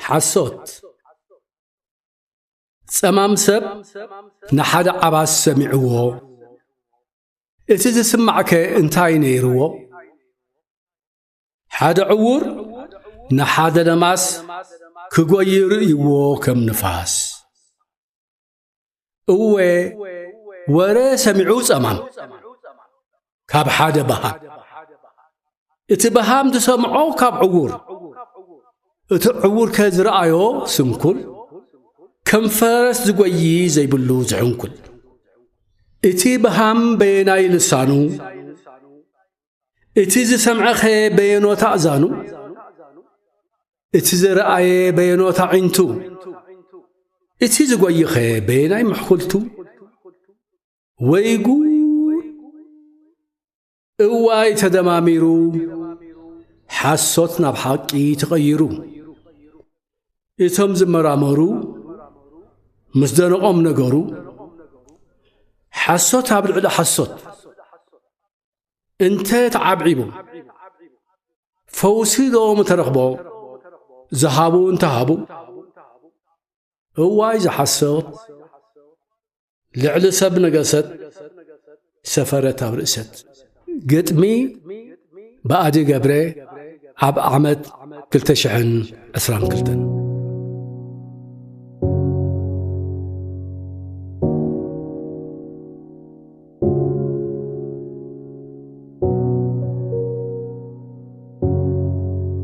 ሓሶት። ጸማም ሰብ ንሓደ ዓባስ ሰሚዕዎ፣ እቲ ዝስማዕከ እንታይ ነይርዎ? ሓደ ዕዉር ንሓደ ለማስ ክጎይ ርእይዎ ከም ንፋስ። እወ፣ ወረ ሰሚዑ ጸማም ካብ ሓደ በሃም። እቲ በሃም ዝሰምዖ ካብ ዕዉር። እቲ ዕዉርከ ዝረኣዮ ስንኩል፣ ከም ፈረስ ዝጎይ ዘይብሉ ዝሕንኩል። እቲ በሃም በየናይ ልሳኑ፣ እቲ ዝሰምዐኸ በየኖታ እዛኑ፣ እቲ ዝረኣየ በየኖታ ዒንቱ፣ እቲ ዝጎይኸ በየናይ ምሕኩልቱ። ወይ ጉድ! እዋይ ተደማሚሩ፣ ሓሶት ናብ ሓቂ ተቐይሩ። እቶም ዝመራመሩ ምስ ደነቖም ነገሩ፣ ሓሶት ኣብ ልዕሊ ሓሶት እንተ ተዓብዒቡ፣ ፈውሲ ዶ ምተረኽቦ? ዝሃቡ እንተሃቡ፣ እዋይ ዝሓሶት፣ ልዕሊ ሰብ ነገሰት፣ ሰፈረት ኣብ ርእሰት። ግጥሚ ብኣዲ ገብረ፣ ኣብ ዓመት ክልተ ሽሕን ዕስራን ክልተን።